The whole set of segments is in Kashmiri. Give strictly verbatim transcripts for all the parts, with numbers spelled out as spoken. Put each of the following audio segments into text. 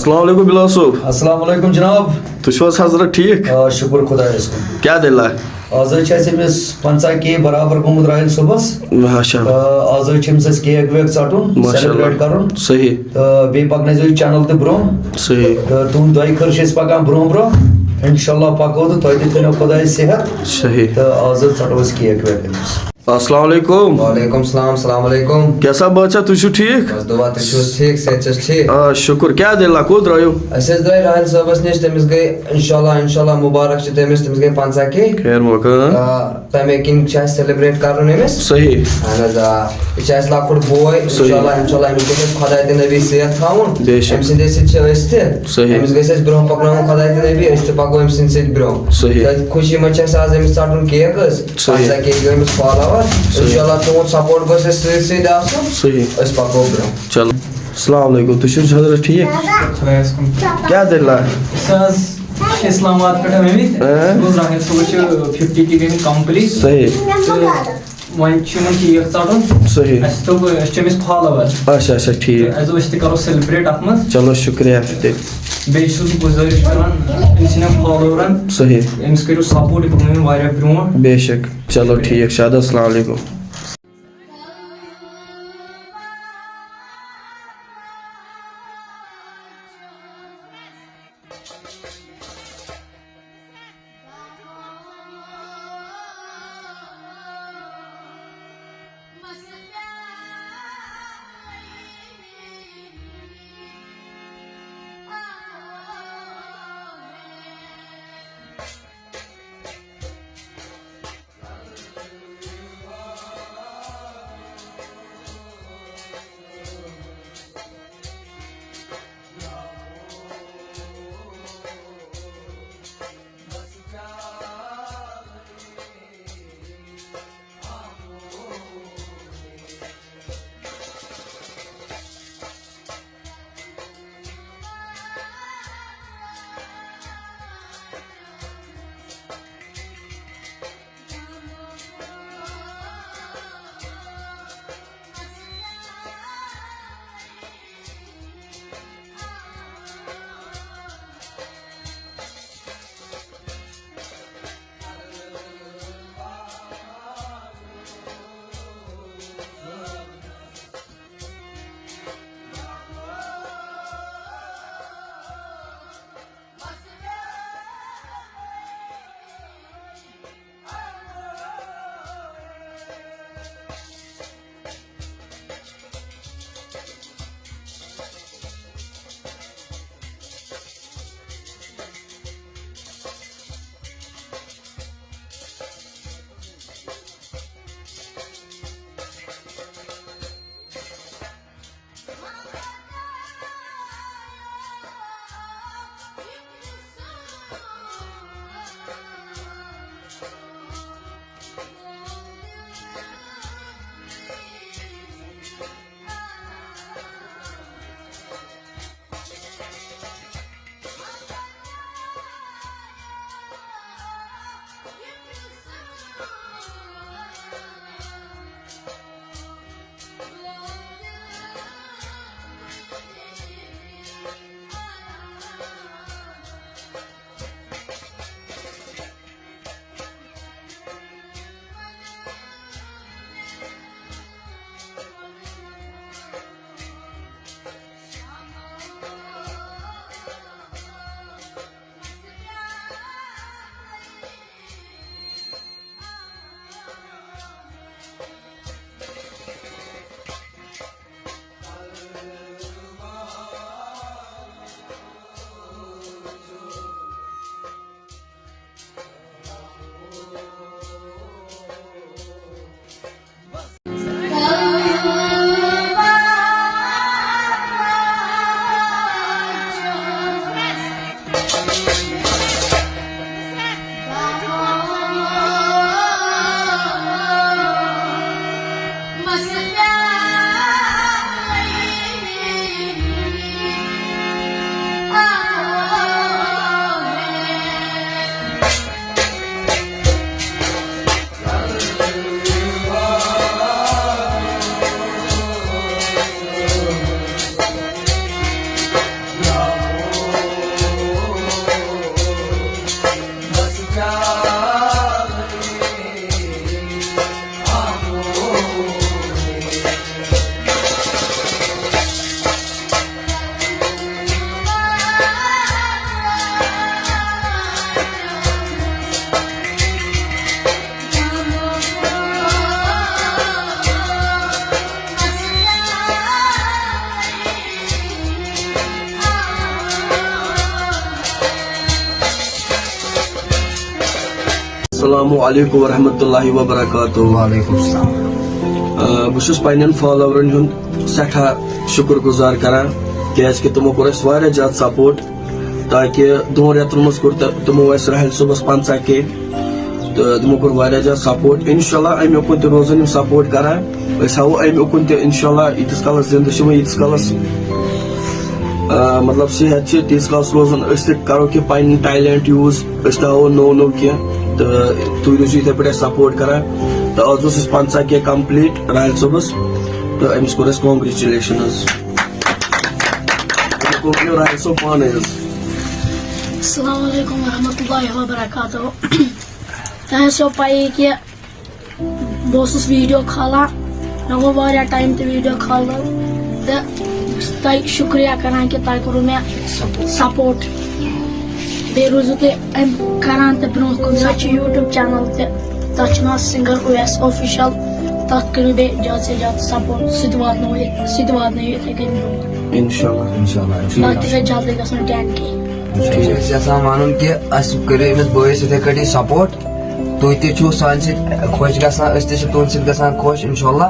السلام علیکم بلال صٲب۔ السلام علیکم جناب۔ تُہۍ چھِو حظ حضرت ٹھیٖک؟ آ، شُکُر خۄدایَس کُن۔ کیٛاہ دٔلیٖلہ؟ آز حظ چھِ اَسہِ أمِس پنٛژاہ کے برابر گوٚمُت راحل صٲبَس۔ اچھا۔ تہٕ آز حظ چھِ أمِس اَسہِ کیک ویک ژَٹُن، ماشاءاللہ۔ سیلیبریٹ کَرُن۔ صحیح۔ تہٕ بیٚیہِ پَکنٲیزیو یہِ چینل تہِ برٛونٛہہ۔ صحیح۔ تہٕ تُہُنٛد دۄیہِ خٲر چھِ أسۍ پَکان برٛونٛہہ برٛونٛہہ۔ اِنشاءاللہ پَکو تہٕ تۄہہِ تہِ تھٲینو خۄدایَس صحت۔ صحیح۔ تہٕ آز حظ ژَٹو أسۍ کیک ویک أمِس۔ السلام علیکم۔ وعلیکم السلام، السلام علیکم۔ کیسا بچہ، تُہۍ چھِو ٹھیٖک؟ بس دعا، تُہۍ چھِو حظ ٹھیٖک، صحت چھِ حظ ٹھیٖک؟ آ، شُکُر۔ کیٛاہ دٔلیٖلہ؟ کوٚت درٛایِو؟ أسۍ حظ درٛاے راحل صٲبَس نِش، تٔمِس گٔے اِنشاءاللہ، اِنشاءاللہ مُبارک چھِ تٔمِس، تٔمِس گٔے پنٛژاہ کے۔ خیر موقع، ہاں۔ آ، تَمے کِنۍ چھِ اَسہِ سیلیبریٹ کَرُن أمِس۔ صحیح۔ اَہَن حظ، آ۔ یہِ چھِ اَسہِ لۄکُٹ بوے، صحیح۔ اِنشاءاللہ، اِنشاءاللہ، أمِس گژھِ اَسہِ خۄداے تہٕ نبی صحت تھاوُن۔ بے شک۔ أمۍ سٕنٛدے سۭتۍ چھِ أسۍ تہِ۔ صحیح۔ أمِس گژھِ اَسہِ برٛونٛہہ پَکناوُن خۄداے تہٕ نبی، أسۍ تہِ پَکو أمۍ سٕنٛدِ سۭتۍ برٛونٛہہ۔ صحیح۔ تہٕ خوشی منٛز چھِ اَسہِ آز أمِس ژَٹُن کیک حظ۔ صحیح۔ پنٛژاہ کے گٔے أمِس فالوور۔ صحیح۔ اِنشاءاللہ تُہُنٛد سپورٹ گژھِ اَسہِ سۭتۍ سۭتۍ آسُن۔ صحیح۔ أسۍ پَکو برٛونٛہہ۔ چلو۔ السلام علیکم، تُہۍ چھِو حضرت ٹھیٖک؟ خۄدایَس کُن۔ کیٛاہ دٔلیٖلہ؟ أسۍ حظ چھِ اسلام آباد پٮ۪ٹھ آمٕتۍ۔ اۭں۔ اَسہِ بوٗز راحل صٲبَس چھِ فِفٹی کے گٔمٕتۍ کمپلیٖٹ۔ صحیح۔ تہٕ وۄنۍ چھُ یِمَن کیک ژَٹُن۔ صحیح۔ اَسہِ دوٚپ، أسۍ چھِ أمِس فالوور۔ اچھا، اچھا، ٹھیٖک۔ تہٕ اَسہِ دوٚپ، أسۍ تہِ کَرو سیلبریٹ اَتھ منٛز۔ چلو، شُکریہ تیٚلہِ۔ بیٚیہِ چھُس بہٕ گُزٲرِش کران أمۍ سٕنٛدٮ۪ن فالوورَن، صحیح۔ أمِس کٔرِو سپورٹ، یہِ پَکنٲیِو واریاہ برٛونٛٹھ۔ بے شک۔ چلو، ٹھیٖک چھُ۔ اَدٕ حظ، السلام علیکم۔ السلام علیکم ورحمۃ اللہ وبرکاتہ۔ وعلیکم السلام۔ آ، بہٕ چھُس پننٮ۪ن فالورن ہُنٛد سٮ۪ٹھاہ شُکر گُزار کران، کیازِ کہِ تِمو کوٚر اَسہِ واریاہ زیادٕ سپورٹ، تاکہِ دۄن رٮ۪تن منٛز کوٚر تہِ-، تِمو اَسہِ راحل صٲبس پنٛژاہ کے، تہٕ تِمو کوٚر واریاہ زیادٕ سپورٹ۔ انشاءاللہ اَمہِ اُکُن تہِ روزن یِم سپورٹ کران۔ أسۍ ہاوو اَمہِ اُکُن تہِ انشاءاللہ، ییٖتِس کالس زندٕ چھِ وۄنۍ، ییٖتِس کالس، آ، مطلب صحت چھِ، تیٖتِس کالس روزن أسۍ تہِ کرو کینٛہہ پنٕنۍ ٹیلنٹ یوٗز، أسۍ تہِ ہاوو نوٚو نوٚو کینٛہہ۔ تہٕ تُہۍ روٗزِو یِتھے پٲٹھۍ اَسہِ سپورٹ کران۔ تہٕ آز اوس اَسہِ پنٛژاہ کے کمپلیٖٹ راحل صٲبس، تہٕ أمِس کوٚر اَسہِ کانگریچولیشنز۔ أمۍ کوٚر یہِ راحل صٲب پانے حظ۔ السلام علیکم ورحمۃ اللہ وبرکاتہ۔ تۄہہِ آسیو پَیی کہِ بہٕ اوسُس ویٖڈیو کھالان، مےٚ گوٚو واریاہ ٹایم تہِ ویٖڈیو کھالنَس، تہٕ بہٕ چھُس تۄہہِ شُکریہ کران کہِ تۄہہِ کوٚروٕ مےٚ سپورٹ۔ بیٚیہِ روٗزِو تُہۍ اَمہِ کران تہٕ برٛونٛہہ کُن۔ مےٚ چھُ یوٗٹیوٗب چینل تہِ، تَتھ چھُ ناو سِنگر اویس آفیشل۔ تَتھ کٔرِو بیٚیہِ زیادٕ سے زیادٕ سپورٹ، سُہ تہِ واتناوو یہِ، سُہ تہِ واتنٲیِو یِتھَے کٔنۍ برٛونٛہہ۔ انشاءاللہ۔ انشاءاللہ۔ تَتھ تہِ گژھِ جلدی گژھُن ٹین کے۔ أسۍ چھِ یژھان ونُن کہِ اسہِ کٔرِو أمِس بٲیِس یِتھے کٲٹھۍ سپورٹ۔ تُہۍ تہِ چھِو سانہِ سۭتۍ خۄش گژھان، أسۍ تہِ چھِ تُہنٛدِ سۭتۍ گژھان خۄش، انشاءاللہ۔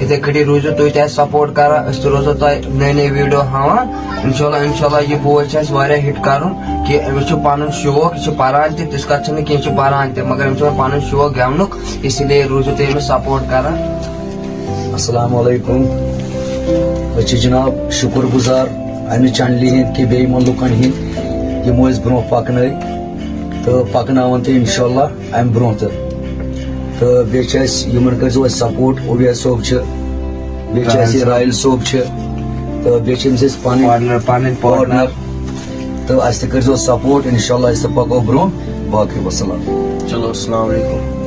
یِتھے کٲٹھۍ روٗزِو تُہۍ تہِ اسہِ سپورٹ کران، أسۍ تہِ روزو تۄہہِ نٔے نٔے ویٖڈیو ہاوان۔ انشاءاللہ، انشاءاللہ، یہِ بوے چھُ اسہِ واریاہ ہِٹ کرُن، کہِ أمِس چھُ پنُن شوق، یہِ چھُ پران تہِ، تِژھ کتھ چھَنہٕ کینٛہہ، یہِ چھُ پران تہِ، مگر أمِس چھُ پنُن شوق گٮ۪ونُک، اسی لیے روٗزِو تُہۍ أمِس سپورٹ کران۔ السلام علیکم۔ أسۍ چھِ جناب شُکُر گُزار اَمہِ چینلہِ ہِنٛدۍ کہِ بیٚیہِ یِمَن لُکَن ہِنٛدۍ، یِمو أسۍ برٛونٛہہ پَکنٲے تہٕ پَکناوَن تہِ انشاءاللہ اَمہِ برٛونٛہہ تہِ۔ تہٕ بیٚیہِ چھِ اَسہِ یِمَن کٔرۍزیو اَسہِ سپورٹ، اویس صٲب چھِ، بیٚیہِ چھِ اَسہِ راحل صٲب چھِ، تہٕ بیٚیہِ چھِ أمِس أسۍ پَنٕنۍ پارٹنر، پَنٕنۍ پارٹنر۔ پارٹنر۔ تہٕ اَسہِ تہِ کٔرۍزیو سپورٹ، انشاءاللہ أسۍ تہِ پَکو برٛونٛہہ۔ باقٕے وَسَلام۔ چلو، السلام علیکم۔